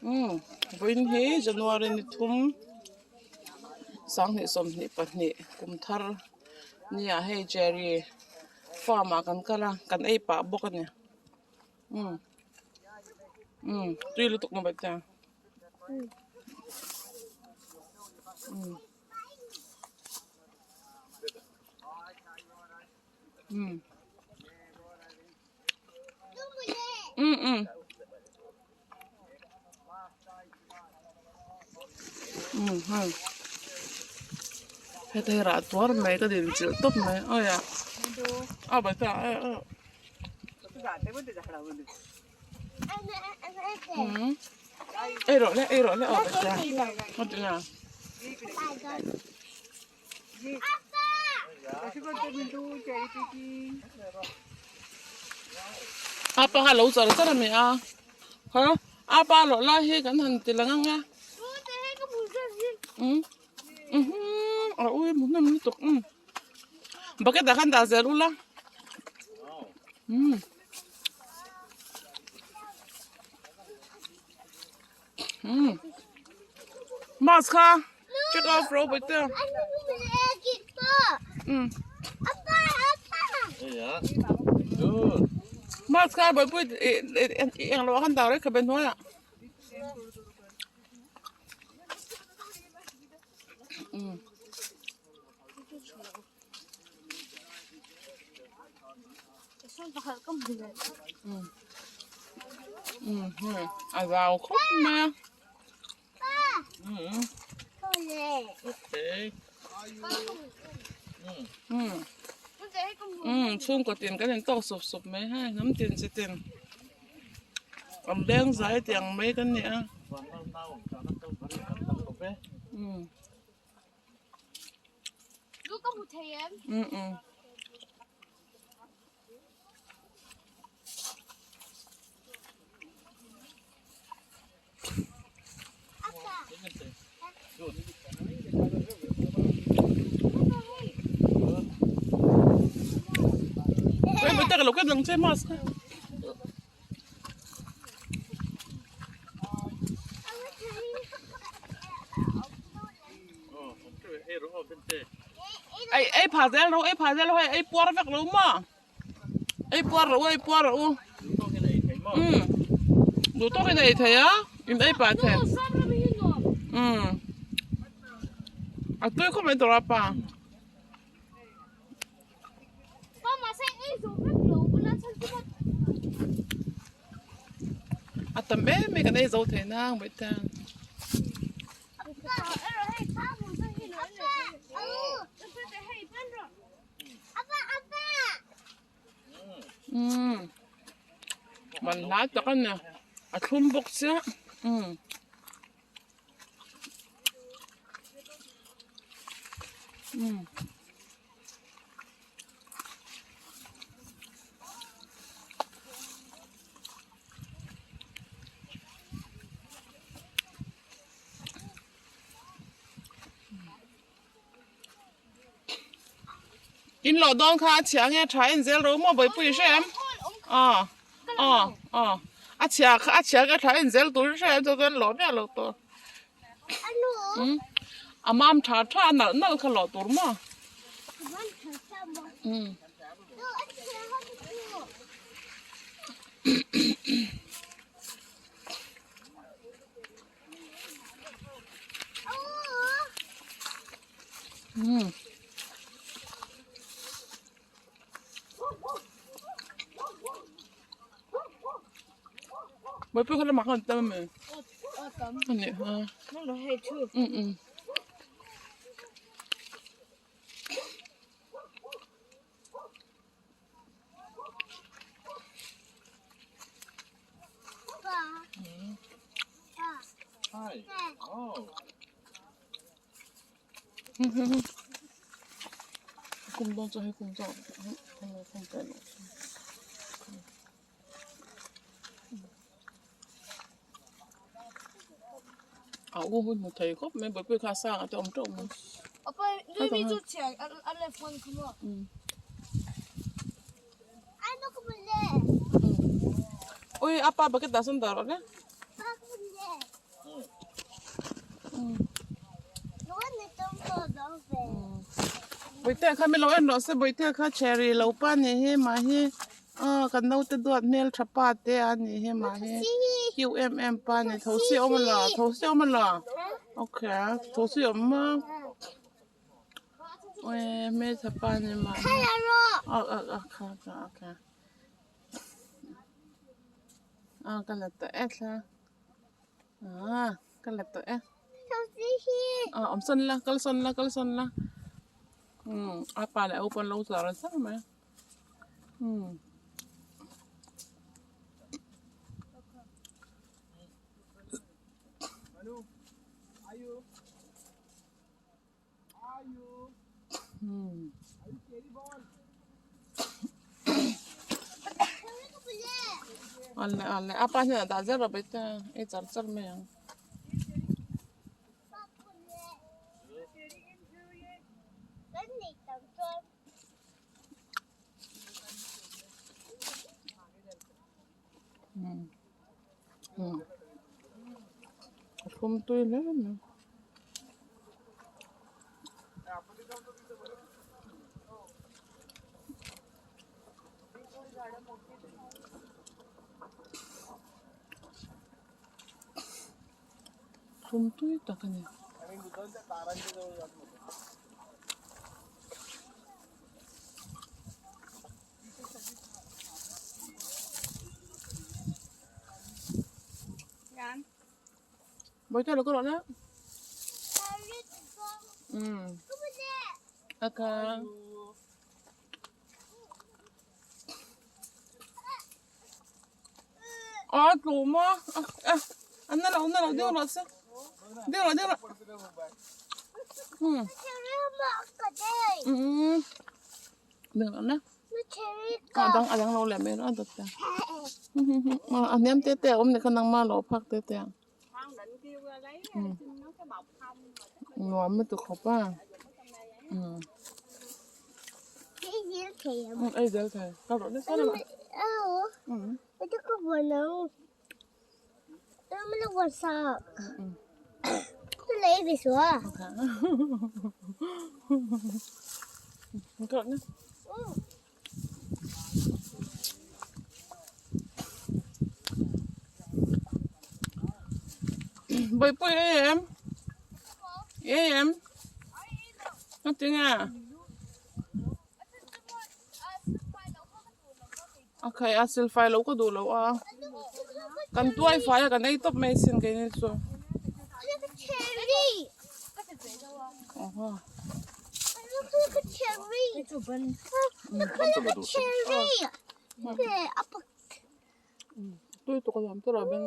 Umm vawiin hi January ni thum sanghnih sawmhnih pahnih kum thar nia hei cherry farm ah kan kal a kan ei pah bawk a ni umm umm tui lutuk maw bawihte umm. Umm umm umm umm hei heta hi rah tuar mai ka din chilh tawp mai awi ah a bata umm ei rawh le ei rawh le aw bata Apa kha lo char char a ni a ha apa loh lai hi kan han ti lang ang a umm a ui hmu hnem lutuk umm bucket ah khan dah zel ula umm umm mask kha check off ro bawih te umm mask kha bawihpui ih ih englo ah khan dah reng khabe hnuaiah umm. A zau khawp mai a chhungkaw tin kan intawk sup sup mai hei hnam tin chi tin an beng zai tiang mai kan ni a. Ei ei pha zel ro ei pha zel ro hei ei puar vek lo maw ei puar ro ei puar ro umm duh tawkin a ei thei a in ei pah thei umm a tui khawp mai tawh a pa. A tam em em kan ei zo thei nang mai ta. Umm man hlai tak a ni a thlum bawk chiah umm. Umm. In loh dawn kha a chhia nge tha en zel ro maw bawihpui hre em aw aw aw a chhia kha a chhia nge tha en zel tur hre em chuan chuan lawh miah loh tur umm a mam tha tha a nalh nalh kha lawh tur maw umm. Umm. Bawihpui kha lamah khan an tam a mi? A nih ha. Umm umm. Kum dawn chu hei kum chu a u hun hmu thei khawp mai bawihpui kha sang ah te awm teuh mai. Ui apa bucket dah sawn dah rawh le. Bawihtea kha min lo en rawh se bawihtea kha cherry lo pa ni hi mah hi aw kan naute duat hmeltha pa te a nih hi mah hi cute em em pa a ni thosi a awm a la thosi a awm a la okay thosi a awm a hmeltha pa a ni mah hi ah ah kha kha okay ah ka la tawh e thla. Ah ka la tawh e. Ah awm sawn la kal sawn la kal sawn la umm a pa leh a u pawh an lo char zar mai a umm. Awle awle a pa hian a dah zel rawh bawihte ei char char mai ang. A thlum tui hle mai. Thlum tui tak a ni. Bawihte lo ka rawh la. Umm. A kha. A tlawm a. A na lo na lo deuh rawh se. Deuh rawh deuh rawh. Umm. Umm. Deuh rawh na. A dang a dang lo leh mai rawh a dawt ta. A hniam te te a awm ni kha nangma lo phak te te a. Nuam lutuk khawp a. Umm. Ei zel thei. Kal rawh nasa lamah. Umm. Kal rawh nasa. Bawihpui ei em? Ei em? Ka ti nge? A khai a silfai loh ka duh loh a kan tuai fai a kan ei tawp mai sin keini chu. Tui tuk a nuam tawh lo beng.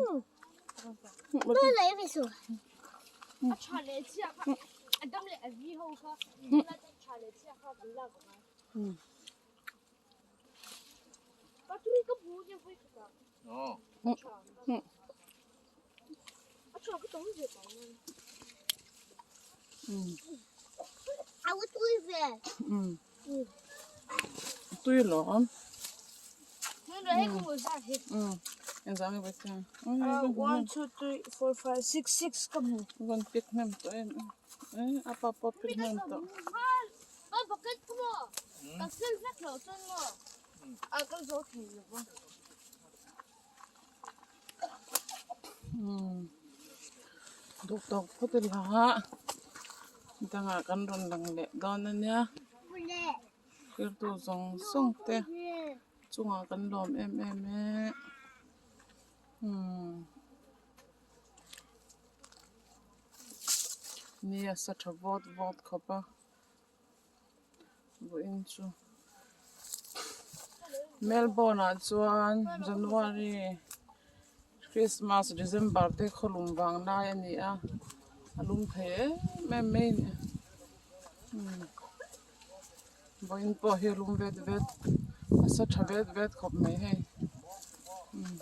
Tui lawm. One, two, three, four, five, six, six ka hmu. Van pick hnem tawh em em. A pa pawh pick hnem tawh. Duh tawk phawt ila dangah kan rawn lang leh dawn a nia thirtu zawng zawng te chungah kan lawm em em e umm ni a sa tha vawt vawt khawp a. Vawiin chu Melbourne ah chuan January Christmas December te khawlum vang lai a ni a a lum thei em em mai a ni umm vawiin pawh hi a lum vet vet a sa tha vet vet khawp mai hei umm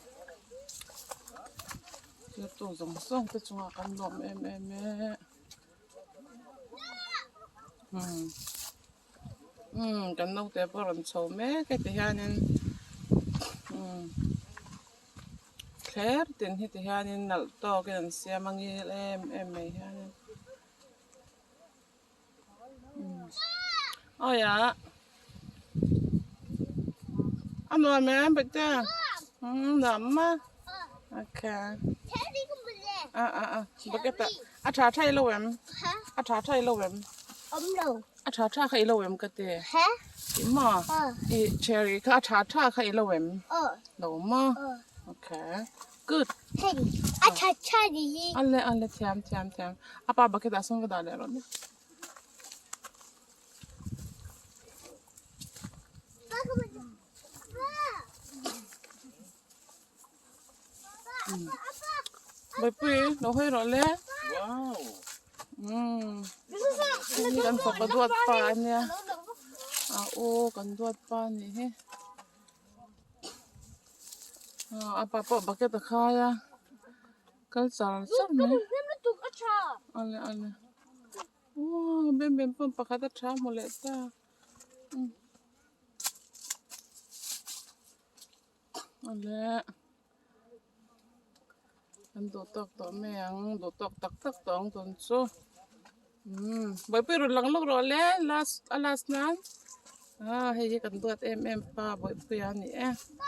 thil zawng zawng te chungah kan lawm em em e. Umm umm kan naute pawh a rawn chho mek e ti hianin umm. Thler tin hi ti hianin nalh tawkin an siam a ngil em em mai hianin awi ah a nuam em bete umm nuam a okay ah ah ah bucket ah a tha tha i lo em a tha tha i lo em a tha tha kha i lo em ka ti ih maw ih cherry kha a tha tha kha i lo em lo maw okay good A tha tha ni hi. Ale ale thiam thiam thiam a pa bucket ah sawn va dah leh rawh le. Baipui lo hawi rawh le. Wow. Umm. Hei kan fapa duat pa ania. A u kan duat pa anih hi. A pa pawh bucket a khai a kal char char mai ale ale aw bem bem pawh pakhat a tha hmu leh ta ale an duh tawk tawh mai ang duh tawk tak tak tawh ang tun chu umm buaipui rawn lang lawk rawh le last a last nan ah hei hi kan duat em em pa buaipui a ni e.